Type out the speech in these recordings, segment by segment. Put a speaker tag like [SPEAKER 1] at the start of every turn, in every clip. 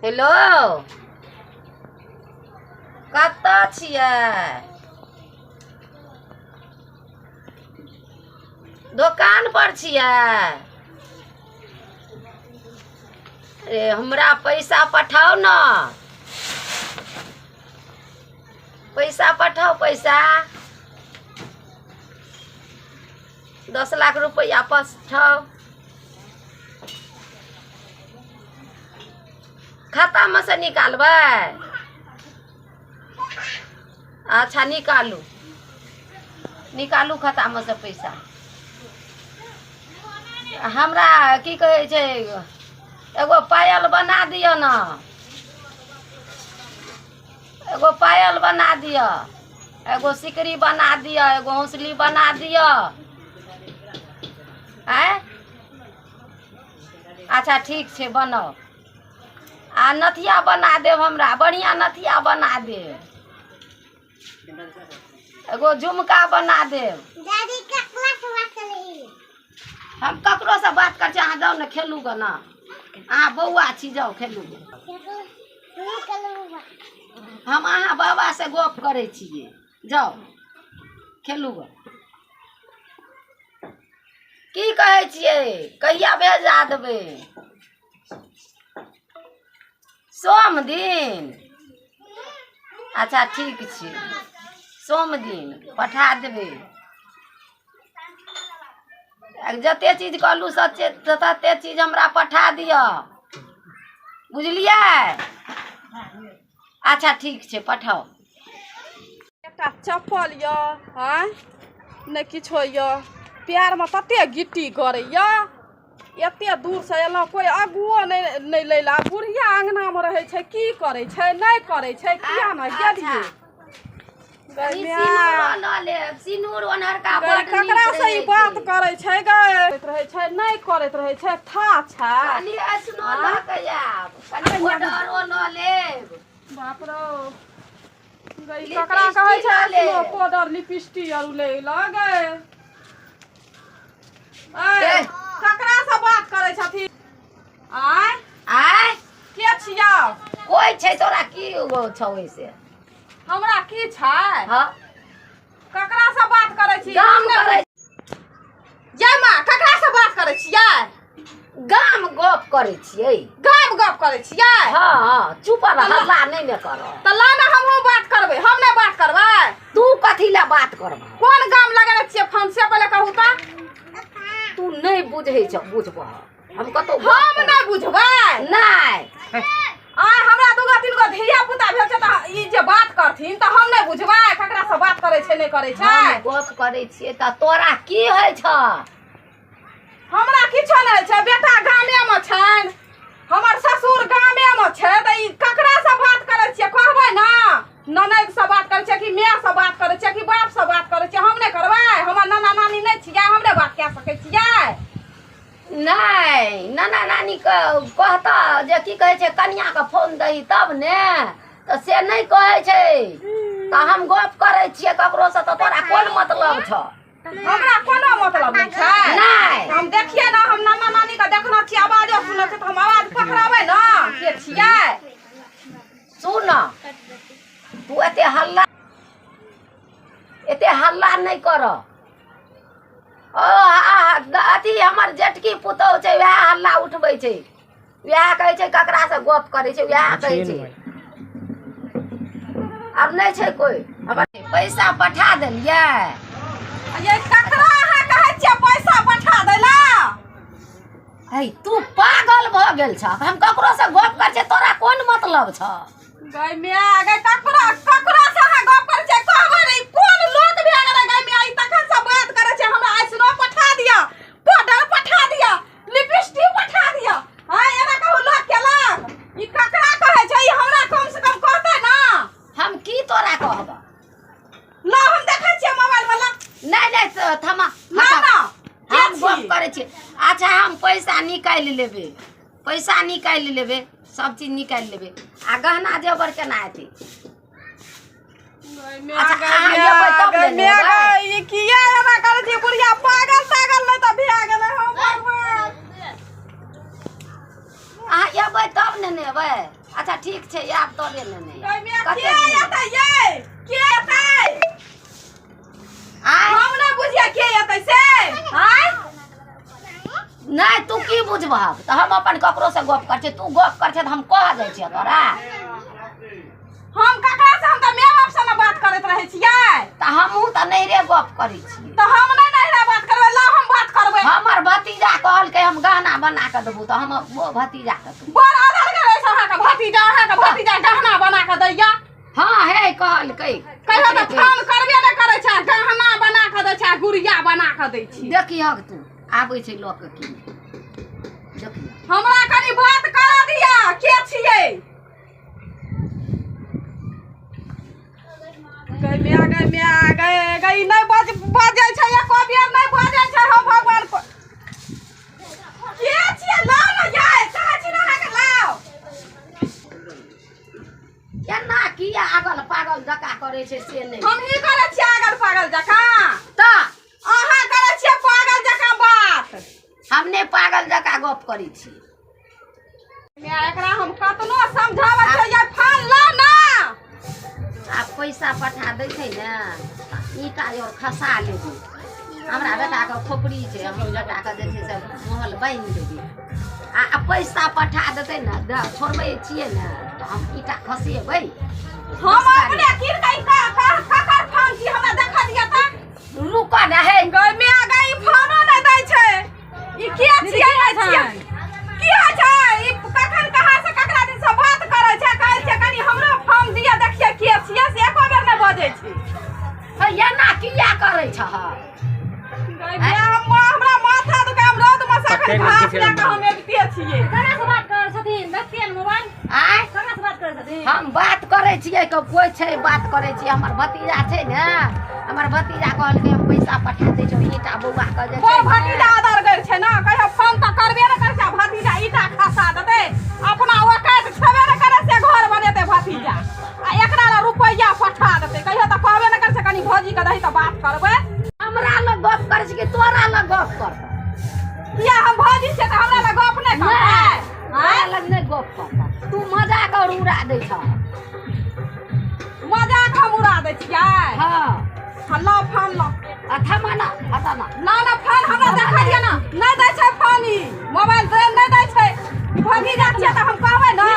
[SPEAKER 1] Hello, कतऽ छियै? दोकान पर छियै? अरे हमरा पैसा पठाउ ने, पैसा पठाउ, पैसा 10 लाख रुपैआ पठाउ। खातामे से निकालबै? अच्छा निकालू, निकालू खातामे से पैसा। हमरा की कहै छै, एगो पायल बना दिअ ने, एगो पायल बना दिअ, एगो सिकरी बना दिअ, एगो हौसली बना दिअ। आँय, अच्छा ठीक छै, बनाउ। आ नथिया बना देब हमरा, बढ़िआँ नथिया बना देब, एगो झुमका बना देब।
[SPEAKER 2] दादी ककरा से बात करी?
[SPEAKER 1] हम ककरोसँ बात करै छी, अहाँ जाउ ने खेलू गऽ ने, अहाँ बौआ छी, जाउ खेलू गऽ। हम अहाँ बाबासँ गप करै छियै, जाउ खेलू गऽ। की कहै छियै, कहिया भेजा देबै? सोम दिन? अच्छा ठीक छै, सोम दिन पठा देबै। जते चीज कहलहुँ सचे तते चीज हमरा पठा दिअ, बुझलियै? अच्छा ठीक छै, पठाउ।
[SPEAKER 3] एकटा चप्पल यऽ, आँय नहि किछो यऽ, पएरमे तते गिट्टी गड़ैया, एते दूरसँ एलहुँ, कोइ अगुओ नहि नहि लै लए। बुढ़िया अङ्गनामे रहै छै, की करै छै नहि करै छै, किया ने गेलियै? गै माय,
[SPEAKER 1] लऽ लेब सिनूर ओनहरका।
[SPEAKER 3] गै,
[SPEAKER 1] बड नीक
[SPEAKER 3] ककरासँ ई
[SPEAKER 1] रहै
[SPEAKER 3] बात
[SPEAKER 1] छै।
[SPEAKER 3] करै छै गै? रहै छै नहि करैत रहै छै, था छै।
[SPEAKER 1] कनि ऐसनो लऽ कऽ आयब, कनि ऑर्डरो लऽ लेब।
[SPEAKER 3] बाप रौ गै, ककरा कहै छै
[SPEAKER 1] लिपस्टिक लऽ लेब।
[SPEAKER 3] स्नो पाउडर लिपस्टिक आर लै लऽ गै? ऐ, ककरा से बात करै छथिन? आय
[SPEAKER 1] आय,
[SPEAKER 3] के छियौ?
[SPEAKER 1] कोइ छै तोरा की छौ ओहिसे?
[SPEAKER 3] हमरा की छै?
[SPEAKER 1] हँ,
[SPEAKER 3] ककरा से बात करै छी?
[SPEAKER 1] गाम करै
[SPEAKER 3] ये माँ, ककरा से बात करै छियै?
[SPEAKER 1] गाम गप करै छियै।
[SPEAKER 3] गाम गप करै छियै?
[SPEAKER 1] हँ हँ, चुप रह, हल्ला नहि ने कर।
[SPEAKER 3] तऽ ला ने, हमहूँ बात करबै। हम नहि बात करबै?
[SPEAKER 1] तू कथी लए बात करबह?
[SPEAKER 3] कोन गाम लगेने छियै फोन से पहिले कहू तऽ।
[SPEAKER 1] तू नहि बुझै छ, बुझबह हम कतौ गप
[SPEAKER 3] हम
[SPEAKER 1] करै।
[SPEAKER 3] नहि बुझबै?
[SPEAKER 1] नहि।
[SPEAKER 3] आय, हमरा दूगो तीन गो धिया पुता भेल छै, तऽ ई जे बात करथिन तऽ हम नहि बुझबै ककरा से बात करै छै नहि करै छै?
[SPEAKER 1] हम गप करै छियै तऽ तोरा की होइ छ?
[SPEAKER 3] हमरा किछो नहि होइ छै। बेटा गामेमे छनि, हमर ससुर गामेमे छै, तऽ ई ककरा से बात करै छियै कहबै ने? ननैद से बात करै छियै कि माय से बात करै छियै कि बाप से बात करै छियै? हम नहि करबै? हमर नाना नानी नहि छियै? हम नहि बात कए सकै छियै?
[SPEAKER 1] नहि, नाना नानीके कहतऽ जे की कहै छै, कनिआँके फोन दही तब ने, तऽ से नहि कहै छै, तऽ हम गप करै छियै ककरोसँ तऽ तोरा कोन मतलब छौ?
[SPEAKER 3] हमरा कोनो मतलब नहि छै?
[SPEAKER 1] नहि।
[SPEAKER 3] हम देखियै ने, हम नाना नानी के देखना छियै, आवाजो सुनै छियै, तऽ हम आवाज पकड़ाबै ने के छियै।
[SPEAKER 1] सुन, तू एते हल्ला, एते हल्ला नहि कर। ओ अथी हमर जेठकी पुतहु छै, वएह हल्ला उठबै छै, वएह कहै छै ककरासँ गप करै छै, वएह कहै छै। आब नहि छै कोइ। हमर पैसा पठा देलियै?
[SPEAKER 3] ये ककरा अहाँ कहै छियै पैसा पठा दै ला?
[SPEAKER 1] है, तू पागल भऽ गेल छह। हम ककरोसँ गप करै छियै, तोरा कोन मतलब छह?
[SPEAKER 3] गै माय गै, ककरा ककरा से अहाँ गप करै छियै कहबै ने? ई कोन लोक भए गेलै गै माय? ई तखन से बात करै छै, हमरा ऐसनो पठा दिअ, पाउडर पठा दिअ, लिपस्टिक पठा दिअ। हँ, एना कहू लोक केलक? ई ककरा कहै छै? ई हमरा कम से कम कहतै ने।
[SPEAKER 1] हम की तोरा कहबह?
[SPEAKER 3] ला, हम देखै छियै मोबाइल वाला।
[SPEAKER 1] नहि नहि, थमा।
[SPEAKER 3] ना ना, के
[SPEAKER 1] हम गप
[SPEAKER 3] छी?
[SPEAKER 1] करै छियै। अच्छा, हम पैसा निकालि लेबै, पैसा निकालि लेबै, सब चीज निकालि लेबै। आ गहना जेवर केना हेतै? अच्छा, अहाँ एबै तब ने लेबै।
[SPEAKER 3] ई किया एना करै छी बुढ़िया? पागल तागल नहि तऽ भए गेलै? हम भगवान।
[SPEAKER 1] अहाँ एबै तब ने नेबै। अच्छा ठीक छै, आब तोरे ने नहि।
[SPEAKER 3] गै माय,
[SPEAKER 1] कते
[SPEAKER 3] के
[SPEAKER 1] दिन?
[SPEAKER 3] एतै यै? के एतै?
[SPEAKER 1] आँय?
[SPEAKER 3] हम नहि बुझियै के एतै से। आँय?
[SPEAKER 1] नहि, तू की बुझबहक? तऽ हम अपन ककरोसँ गप करै छियै, तू गप करै छै तऽ हम कह जाइ छियै तोरा।
[SPEAKER 3] हम ककरा से? हम तऽ माय बाप से ने बात करैत रहै छियै।
[SPEAKER 1] तऽ हमहूँ तऽ नैहरे गप करै छियै।
[SPEAKER 3] तऽ हम नहि नैहरा बात करबै, ला हम बात करबै।
[SPEAKER 1] हमर भतीजा कहलकै हम गहना बना कऽ देबू, तऽ हम ओ भतीजाके तू
[SPEAKER 3] बड़ आदर करै छै अहाँके भतीजा। अहाँके भतीजा गहना बना कऽ दैया?
[SPEAKER 1] हँ हे, कहलकै।
[SPEAKER 3] कहियो तऽ फोन करबे नहि करै छै, गहना बना कऽ दै छै, गुड़िया बना कऽ दै छी।
[SPEAKER 1] देखिहक तू, आबै छै लऽ कऽ की नहि। देखिहक।
[SPEAKER 3] हमरा कनि बात करऽ दिअ, के छियै? गै माय, गै माय, गै गै, ई नहि बजै छै, एको बेर नहि बजै छै। हम भगवान को के छियै? लाउ ने यै, कहै छी ने अहाँके, लाउ।
[SPEAKER 1] केना किया अगल पागल जकाँ करै छै से नहि।
[SPEAKER 3] हम ही करै छियै अगल पागल जकाँ?
[SPEAKER 1] तऽ
[SPEAKER 3] अहाँ करै छियै पागल जकाँ बात।
[SPEAKER 1] हम नहि पागल जकाँ गप करै छी।
[SPEAKER 3] माय, एकरा हम कतनो समझाबै छियै, फोन ला ना।
[SPEAKER 1] आब पैसा पठा दै छै ने, ईंटा और खसा लेबै। हमरा बेटाके खोपड़ी छै, हम बेटाके जे छै से महल बान्हि देबै। आ पैसा पठा देतै ने, छोड़बै छियै ने, तऽ हम ईंटा खसेबै।
[SPEAKER 3] हम अपने कीन के ककर फोन छी, हमरा देखा दिअ तऽ।
[SPEAKER 1] रुक ने हे।
[SPEAKER 3] गै माय गै, ई फोनो नहि दै छै। ई के छियै, नहि छियै, की होइ छै? ई कखन कहाँ से ककरा दिन से बात करै छै? कहै छै कनि हमरो फोन दिअ, देखियै के छियै से। एको बेर नहि बजै छै।
[SPEAKER 1] हे, एना किया करै छह?
[SPEAKER 3] गै माय, हमरा माथा दुखाय, हम रौद मे से एखन घास लए कऽ हम अबिते छियै।
[SPEAKER 4] ककरा से बात करै छथिन? देखतियै ने मोबाइल।
[SPEAKER 1] आँय?
[SPEAKER 4] ककरा से बात करै छथिन?
[SPEAKER 1] हम बात करै छियै के कोइ छै, बात करै छियै। हमर भतीजा छै ने, हमर भतीजा कहलकै हम पैसा पठा दै छौ, ईंटा बौआ के जे
[SPEAKER 3] बड़
[SPEAKER 1] छै ने।
[SPEAKER 3] भतीजा अदर गेल छै ने, कहियो फोन तऽ करबे नहि करै छै, आ भतीजा ईटा खसा देतै। अपना औकात छेबे नहि करै से घर बनेतै भतीजा, आ एकरा लए रुपैआ पठा देतै। कहियो तऽ कहबे नहि करै छै, कनि भौजीके दही तऽ बात करबै।
[SPEAKER 1] हमरा लग गप करै छै कि तोरा लग गप करतौ?
[SPEAKER 3] किया, हम भौजी छियै तऽ हमरा लग गप नहि करतै?
[SPEAKER 1] हमरा लग नहि गप करतौ। तू मजाक और उड़ा दै छह।
[SPEAKER 3] मजाक हम उड़ा दै छियै?
[SPEAKER 1] हँ।
[SPEAKER 3] हँ, लाउ फोन लाउ।
[SPEAKER 1] आ थमा ना, हटा ना।
[SPEAKER 3] ना ना, फोन हमरा देखा दिअ ना। नहि दै छै फोन, ई मोबाइल दे नहि दै छै। ई भतीजा छियै तऽ हम कहबै ने।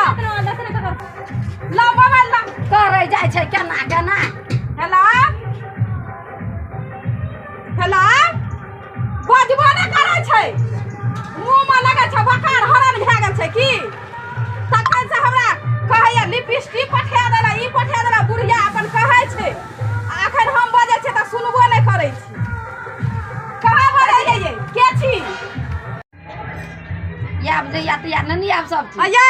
[SPEAKER 3] लाउ मोबाइल लाउ।
[SPEAKER 1] करै जाइ छै केना केना।
[SPEAKER 3] हेलो हेलो, बजबो नहि करै छै, मुँहमे लगै छै बकार हरण भए गेल छै की। तखन से हमरा कहैया लिपस्टिक पठा देला, ई पठा देला, बुढ़िया अपन कहै छै। आ एखन हम बजै छियै तऽ सुनबो नहि करै छी। कहाँ बजै यै? के छी?
[SPEAKER 1] आब जइया तैया नहि आब सब चीज।
[SPEAKER 3] अये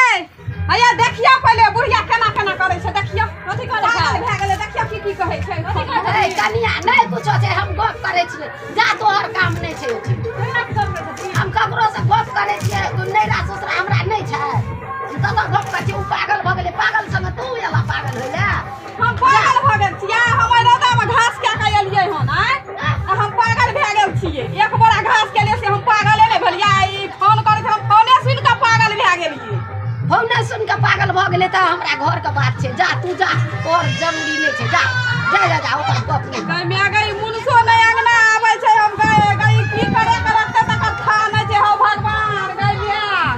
[SPEAKER 3] अये, देखियौ पहिले बुढ़िया केना केना करै छै, देखियौ।
[SPEAKER 4] कथी करै छै?
[SPEAKER 3] पागल भए गेलै, देखियौ की की कहै छै।
[SPEAKER 4] कथी करै
[SPEAKER 1] ए कनिया, नहि कुछो छै, हम गप करै छियै। जा, तोहर काम नहि छै ओठी।
[SPEAKER 4] ककरा से गप करै छथिन?
[SPEAKER 1] हम ककरो से गप करै छियै? नैरा ससुरा हमरा नहि छै? हम कतऽ गप करै छियै? ओ पागल भऽ गेलै। पागल संगे तू एला पागल होइले?
[SPEAKER 3] हम पागल भऽ गेल छियै? हम एहि रौदामे घास कए कऽ एलियै हन। आँय, आ हम पागल भए गेल छियै? एक बोरा घास केलियै से हम पागले नहि भेलियै? ई फोन करै छै, हम फोने सुनि कऽ पागल भए गेलियै।
[SPEAKER 1] फोने सुनि कऽ पागल भऽ गेलै तऽ हमरा घरके बात छै। जा तू जा, तोहर जरूरी नहि छै। जा जा जा जा, ओकर गप नहि।
[SPEAKER 3] गै माय गै, मुनसो नहि अङ्गना आबै छै। हम गै गै, की करे के रखतै तकर थाह नहि छै। हौ भगवान, गै माय,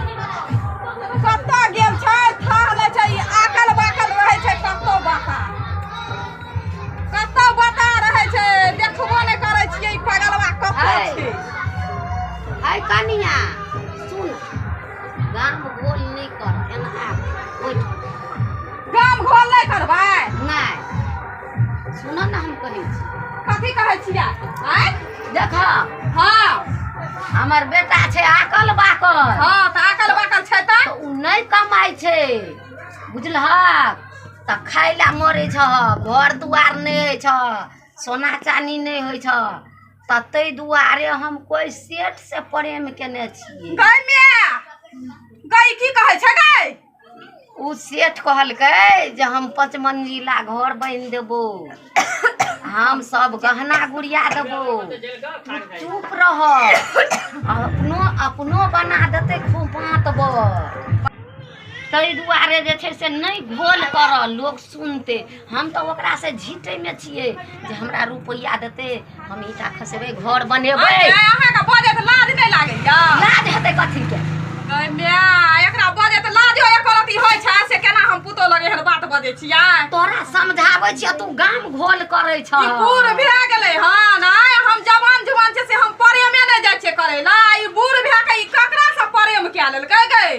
[SPEAKER 3] कतऽ गेल छै, थाह नहि छै। ई आकल बाकल रहै छै, कतौ बता कतौ बता रहै छै, देखबो नहि करै छियै ई पगलवा कतऽ
[SPEAKER 1] है।
[SPEAKER 3] छै।
[SPEAKER 1] है कनिया, सुन, गाम गोल नहि कर, एना आब ओहिठाम।
[SPEAKER 3] गाम घोल नहि करबै?
[SPEAKER 1] नहि, सुन ने, हम कहै छी।
[SPEAKER 3] कथी कहै छियै? आँय?
[SPEAKER 1] देख।
[SPEAKER 3] हँ।
[SPEAKER 1] हमर बेटा छै आकल बाकल।
[SPEAKER 3] हँ, तऽ आकल बाकल छै तऽ?
[SPEAKER 1] तऽ ओ नहि कमाइ छै, बुझलहक? तऽ खाय लए मरै छह, घर दुआर नहि होइ छह, सोना चानी नहि होइ छह, तऽ ताहि दुआरे हम कोइ सेठ से प्रेम केने छियै।
[SPEAKER 3] गै माय गै, की कहै छै गै?
[SPEAKER 1] ओ सेठ कहलकै जे हम 5 मंजिला घर बान्हि देबो, हम सब गहना गुड़िया देबो, तू चुप रह। अपनो अपनो बना देतै खूब पाँत बर। ताहि दुआरे जे छै से नहि घोल करऽ, लोक सुनतै। हम तऽ ओकरासँ झीटैमे छियै जे हमरा रुपैआ देतै, हम ईंटा खसेबै, घर बनेबै।
[SPEAKER 3] अहाँके बजैत लाज नहि लागैया?
[SPEAKER 1] लाज हेतै कथीके?
[SPEAKER 3] गै माय, एकरा बजैत लाजो एको रत्ती होइ छै? से केना हम पुतोह लग एहन बात बजै छियै?
[SPEAKER 1] तोरा समझाबै छियै, तू गाम घोल करै छह।
[SPEAKER 3] ई बूढ़ भए गेलै हन। आय हम जवान जुवान छै से हम प्रेमे नहि जाइ छियै करै ला। ई बूढ़ भए के ई ककरा से प्रेम कए लेलकै गै?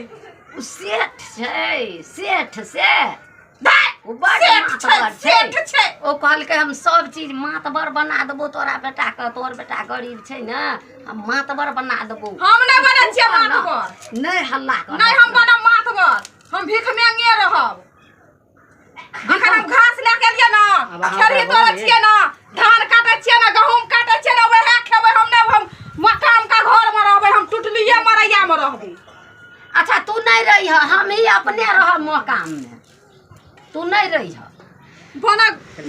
[SPEAKER 1] ओ सेठ छै, सेठ से
[SPEAKER 3] धै,
[SPEAKER 1] ओ बड़
[SPEAKER 3] सेठ छै,
[SPEAKER 1] मातबर छै।
[SPEAKER 3] सेठ छै।
[SPEAKER 1] ओ कहलकै हम सब चीज मातबर बना देबो तोरा बेटाके, तोहर बेटा गरीब छै ने, हम मातबर बना देबो।
[SPEAKER 3] हम नहि बनै छियै
[SPEAKER 1] तू कर न।
[SPEAKER 3] मातबर।
[SPEAKER 1] नहि हल्ला कर।
[SPEAKER 3] नहि हम बनब मातबर, हम भीख मांगे रहब। अखन हम घास लए के एलियै ने,
[SPEAKER 5] आब अहाँ
[SPEAKER 3] खेरही
[SPEAKER 5] ओकरा
[SPEAKER 3] तोड़ै
[SPEAKER 5] बोलियै।
[SPEAKER 3] छियै ने, धान काटै छियै ने, गहूम काटै छियै ने, वएह खेबै हम। नहि हम मकान का घरमे रहबै, हम टुटलिये मरैयामे रहबै।
[SPEAKER 1] अच्छा तू नहि रही, हम ही अपने रहब मकानमे, तू नहि रही।
[SPEAKER 3] बना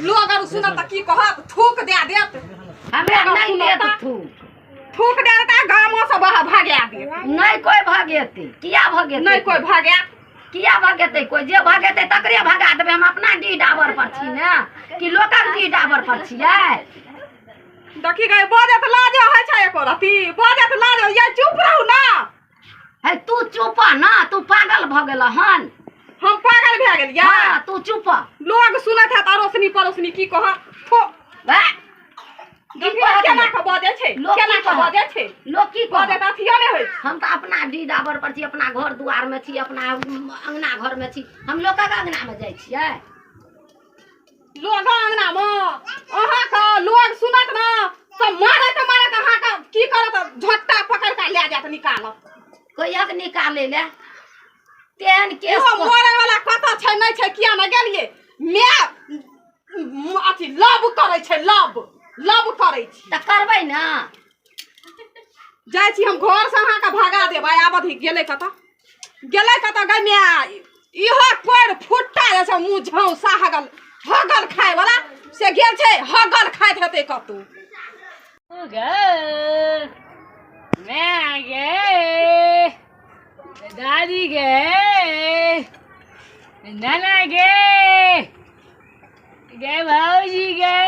[SPEAKER 3] लोग आर सुनत तऽ की कहत? थूक दए देत।
[SPEAKER 1] हमरा नहि देत थूक।
[SPEAKER 3] थूक दए देत आ गामो से बाहर भगा देत।
[SPEAKER 1] नहि कोइ भगेतै। किया भगेतै?
[SPEAKER 3] नहि कोइ भगायत।
[SPEAKER 1] किया भगेतै कोइ? जे भगेतै तकरे भगा देबै। हम अपना डीह डाबर पर छी ने कि लोकक डीह डाबर पर छियै?
[SPEAKER 3] देखी गई, बजत लाज होइ छै एको रत्ती? बजत लाज होइए? चुप रहू ना।
[SPEAKER 1] हे तू चुप ना, तू पागल भऽ गेल हन।
[SPEAKER 3] हम पागल भए गेलियै?
[SPEAKER 1] हँ, तू चुप।
[SPEAKER 3] लोग सुनत हैत, अड़ोसनी पड़ोसनी की कहत? थो
[SPEAKER 1] बा, की
[SPEAKER 3] देखी
[SPEAKER 1] कहत
[SPEAKER 3] केना
[SPEAKER 1] लोक?
[SPEAKER 3] के बजै छै।
[SPEAKER 1] लोक
[SPEAKER 3] केना
[SPEAKER 1] की
[SPEAKER 3] के
[SPEAKER 1] कहत?
[SPEAKER 3] बजै छै?
[SPEAKER 1] लोक की
[SPEAKER 3] बजै
[SPEAKER 1] कहत?
[SPEAKER 3] तऽ अथियो नहि होइ छै।
[SPEAKER 1] हम तऽ अपना डीह डाबर पर छी, अपना घर दुआरमे छी, अपना अङ्गना घरमे छी। हम लोकक अङ्गनामे जाइ छियै?
[SPEAKER 3] लोग अङ्गनामे अहाँके लोग सुनत ने तऽ मारैत मारैत अहाँके की करत, झट्टा पकड़ि कऽ लए जायत, निकालत।
[SPEAKER 1] कहियक निकालै लए तेहन केस।
[SPEAKER 3] इहो मरे वाला कतऽ छै, नहि छै, किया ने गेलियै? माय अथी लव करै छै, लव लव करै छै।
[SPEAKER 1] तऽ करबै ने।
[SPEAKER 3] जाइ छी हम घरसँ, अहाँके भगा देबै। आब अथी गेलै कतऽ, गेलै कतऽ गै माय? इहो कोरि फुट्टा जे छै, मुँह झौसा, हगल हगल खाय वाला से गेल छै, हगल खाइत हेतै कतौ।
[SPEAKER 4] गे मैं गे, दादी गे, नाना गे, गे भौजी गे,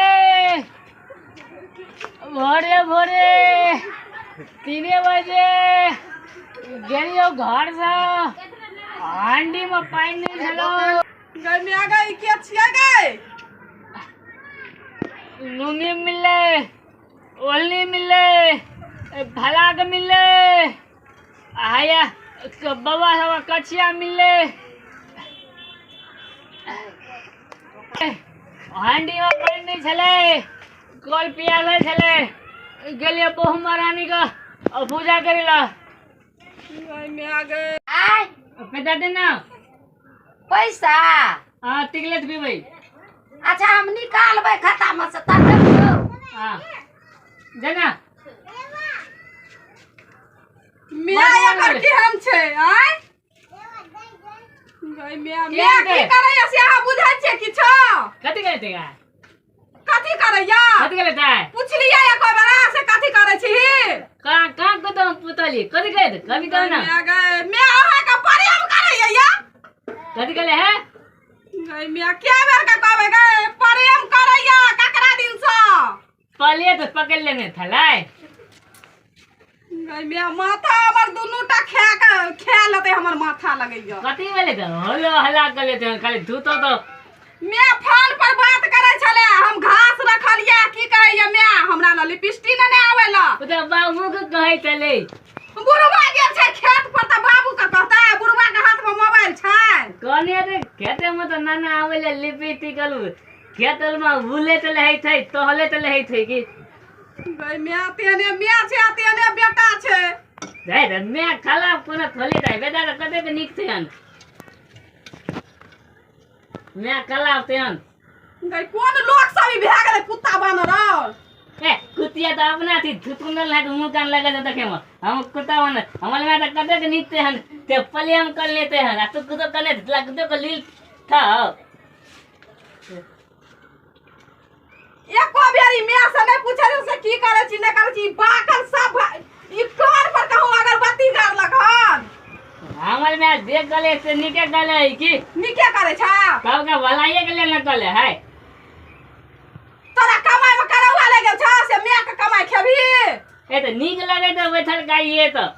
[SPEAKER 4] भोरे भोरे 3 बजे गेलियो घरसँ, हांडीमे पानि नहि छलो।
[SPEAKER 3] गै माय गै, ई के छियै गै?
[SPEAKER 4] लुंगी मिललै, ओढ़नी मिललै, फलाक मिललै, आ हैया बाबा सब कचिया मिललै। हांडीमे पानि नहि छलै, कल पियासल छलै, गेलियै बहुमा रानीके पूजा करै लए।
[SPEAKER 3] गै माय गै।
[SPEAKER 1] आय।
[SPEAKER 4] पैसा दे ना।
[SPEAKER 1] पैसा?
[SPEAKER 4] हाँ, टिकलेट पीबै।
[SPEAKER 1] अच्छा, हम निकालबै खातामे से तब देबौ।
[SPEAKER 4] हाँ, देना।
[SPEAKER 3] माय एकर केहन छै? आय गै माय, माय की
[SPEAKER 4] हेतै?
[SPEAKER 3] करैया से अहाँ बुझै छियै किछो?
[SPEAKER 4] कथी करै छै?
[SPEAKER 3] कथी करैया?
[SPEAKER 4] कथी करै छै?
[SPEAKER 3] पुछलियै एको बेरा से कथी करै छी?
[SPEAKER 4] कहाँ कहाँ कतऽ पुतली कथी करै? कभी कहो ना।
[SPEAKER 3] माय गै माय, अहाँके प्रेम करैया या?
[SPEAKER 4] कथी कहले है?
[SPEAKER 3] गै माय, के बेर के कहबै गै, प्रेम करैया ककरा दिनसँ?
[SPEAKER 4] पहले तो पकड़ लेने छलै।
[SPEAKER 3] गै माय, माथा हमर दुनू टा खा के खा लेतै, हमर माथा लगैया।
[SPEAKER 4] कथी भेलै तऽ हल्ला हल्ला कर लेते, खाली धूतो तो।
[SPEAKER 3] माय फोन पर बात करै छलै, हम घास रखलियै। की कहैया माय, हमरा लऽ लिपस्टिक ने आबै लए।
[SPEAKER 4] ओ तऽ बाबू के कहै छलै।
[SPEAKER 3] बुढ़वा गेल छै खेत पर तऽ बाबू के कहतै? बुढ़वा के हाथ में मोबाइल छै।
[SPEAKER 4] कहने रे, खेते में तऽ नाना आबै ले लिपि टिकल, खेत मे बुले तऽ रहै छै, टहले तऽ रहै छै कि।
[SPEAKER 3] गै माय, तेहने माय छै आ तेहने बेटा छै।
[SPEAKER 4] जाय रे माय, खाला कोनो थोले जाय, बेटा तऽ कतेक नीक छै हन, माय कला तेहन।
[SPEAKER 3] गै, कोन लोक सब ई भए गेलै, कुत्ता बानर और।
[SPEAKER 4] ए कुतिया तऽ अपना थी थुथुनल है, मुँह कान लगे छै देखे में। हम कुत्ता बन, हमर माय तऽ कतेक नीक छै हन, ते प्रेम कर लेते हन, आ तू कुतो कने तोरा कुतो के लील था।
[SPEAKER 3] एको बेर ई माय से नहि पूछै छै से की करै छी, नहि करै छी। ई बाकल सब ई कान पर कहूँ अगरबत्ती गाड़लक हन।
[SPEAKER 4] हमर में जे गले से नीके गले है की
[SPEAKER 3] नीके करे छा
[SPEAKER 4] सबके भलाइए के लेल न कले है।
[SPEAKER 3] तोरा कमाई में करौआ ले गेल छा से my के कमाई खेबही।
[SPEAKER 4] ए त नीक लगे त बैठल खाइए त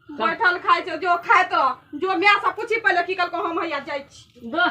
[SPEAKER 3] बैठल खाइ छौ जो खाइत रह जो my से पूछी पहिले की कहलको हम हैया जाइ छी
[SPEAKER 4] दो।